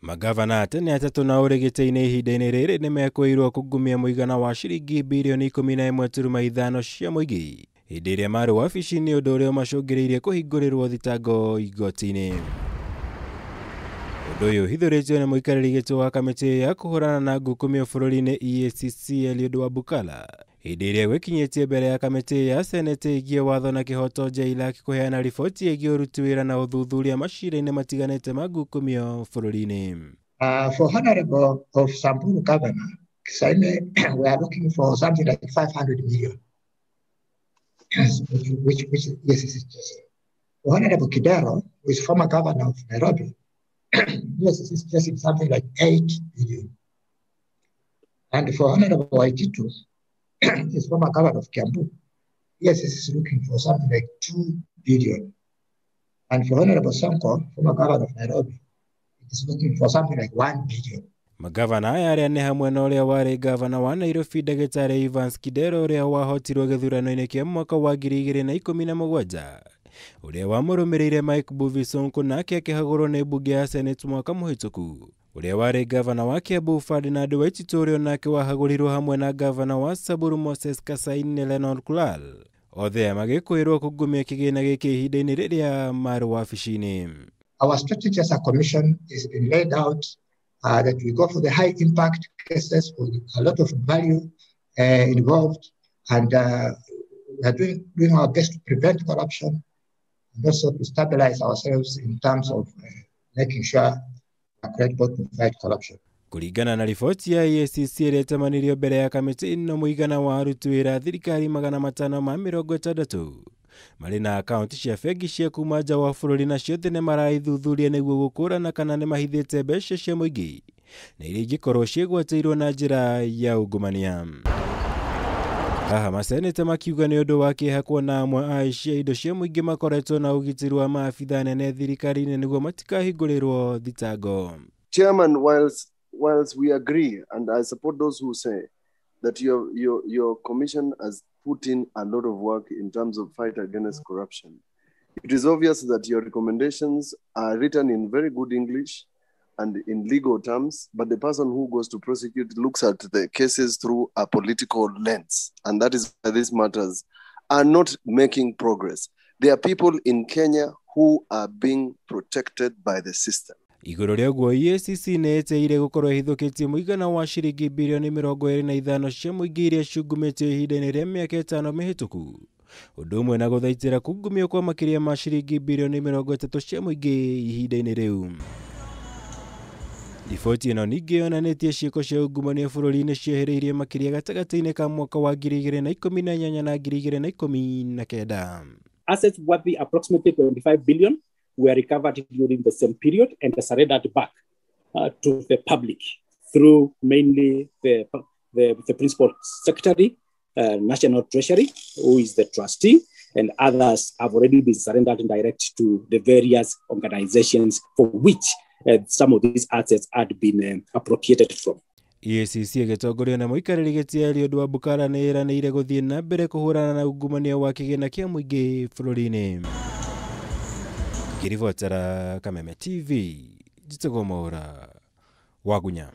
Magavana atene atatũ na ũrĩ gĩtĩ-inĩ ihinda-inĩ rĩrĩ nĩmekũĩirwo kungumia mũigana wa ciringi birioni 11.5 cia mũingĩ hĩndĩ ĩrĩa marĩ wabici-inĩ, ũndũ ũrĩa ũmacũngĩrĩirie kũhingũrĩrwo thitango igoti-inĩ. Ũndũ ũyũ ũhithũrĩtio nĩ mũikarĩri gĩtĩ wa kamĩtĩ ya kũhũrana na ngukumio bũrũri-inĩ EACC Eliud Wabukala hĩndĩ ĩrĩa gwĩkinyĩtie mbere ya kamĩtĩ ya seneti ĩgiĩ watho na kĩhoto JLAC kũheana riboti ĩgiĩ ũruti wĩra na ũthuthuria macira-inĩ matiganĩte ma ngukumio bũrũri-inĩ. For Honorable of Samburu Governor, Kisaine, we are looking for something like 500 million, which yes, is chasing. For Honorable Kidero, who is former governor of Nairobi, yes, is chasing something like 8 billion. And for Honorable Waititu, is former governor of Kiambu, yes, is looking for something like 2 billion. And for Honorable Sonko, former governor of Nairobi, is looking for something like 1 billion. Magavana aya arĩa nĩ hamwe na ũrĩa warĩ gavana wa Nairobi ndagĩtarĩ Evans Kidero ũrĩa wahotirwo gĩthurano-inĩ kĩa mwaka wa 2017, ũrĩa wamũrũmĩrĩire Mike Mbuvi Sonko nake akĩhagũrwo nĩ mbunge ya Senate mwaka mũhĩtũku, ũrĩa warĩ gavana wa Kiambu Ferdinand Waititu ũrĩa nake wahagũrirwo hamwe na gavana wa Samburu Moses Kasaine Lennon Kulal, othe magĩkũĩrwo kungumia kĩgĩna gĩkĩ ihinda-inĩ rĩrĩa marĩ wabici-inĩ. Our strategy as a commission is been laid out that we go for the high impact cases with a lot of value involved, and we are doing our best to prevent corruption and also to stabilize ourselves in terms of making sure we are credible to fight corruption. Kũringana na riboti ya EACC ĩrĩa ĩtamanirio mbere ya kamĩtĩ ĩno, mũigana wa aruti wĩra a thirikari 560 marĩ na akaunti cia bengi cia kuma nja wa bũrũri na ciothe nĩ maraithuthuria nĩguo gũkũrana kana nĩ mahithĩte mbeca cia mũingĩ na iria ingĩkorwo ciĩgwatĩirwo na njĩra ya ungumania. Haha maseneta makiuga nĩ ũndũ wa kĩeha kuona amwe a aici a indo cia mũingĩ makoretwo na ũgitĩri wa maabitha anene thirikari-inĩ nĩguo matikahingũrĩrwo thitango. Chairman, whilst we agree, and I support those who say that your commission has put in a lot of work in terms of fight against corruption, it is obvious that your recommendations are written in very good English and in legal terms, but the person who goes to prosecute looks at the cases through a political lens, and that is why these matters are not making progress. There are people in Kenya who are being protected by the system. Igũrũ rĩa ũguo EACC nĩ ĩtĩire gũkorwo ĩhithũkĩtie mũigana wa ciringi birioni 25 cia mũingĩ iria ciungumĩtio ihinda-inĩ rĩa mĩaka 5 mĩhĩtũku, ũndũ ũmwe na gũthaitĩra kungumio kwa makĩria ma ciringi birioni 30 cia mũingĩ ihinda-inĩ rĩu. Riboti ĩno ningĩ yonanĩtie ciĩko cia ungumania bũrũri-inĩ ciehereirie makĩria gatagatĩ-inĩ ka mwaka wa 2018 na 2019. Assets worth approximately 25 billion were recovered during the same period and surrendered back to the public through mainly the principal secretary, National Treasury, who is the trustee, and others have already been surrendered direct to the various organizations for which some of these assets had been appropriated from. EACC ĩgĩtongorio na mũikarĩri gĩtĩ Eliud Wabukala nĩ ĩranĩire gũthiĩ na mbere kũhũrana na ungumania wa kĩgĩna kĩa mũingĩ bũrũri-inĩ. Ngĩribotera Kameme TV, njĩtagwo Mwaura Wagunya.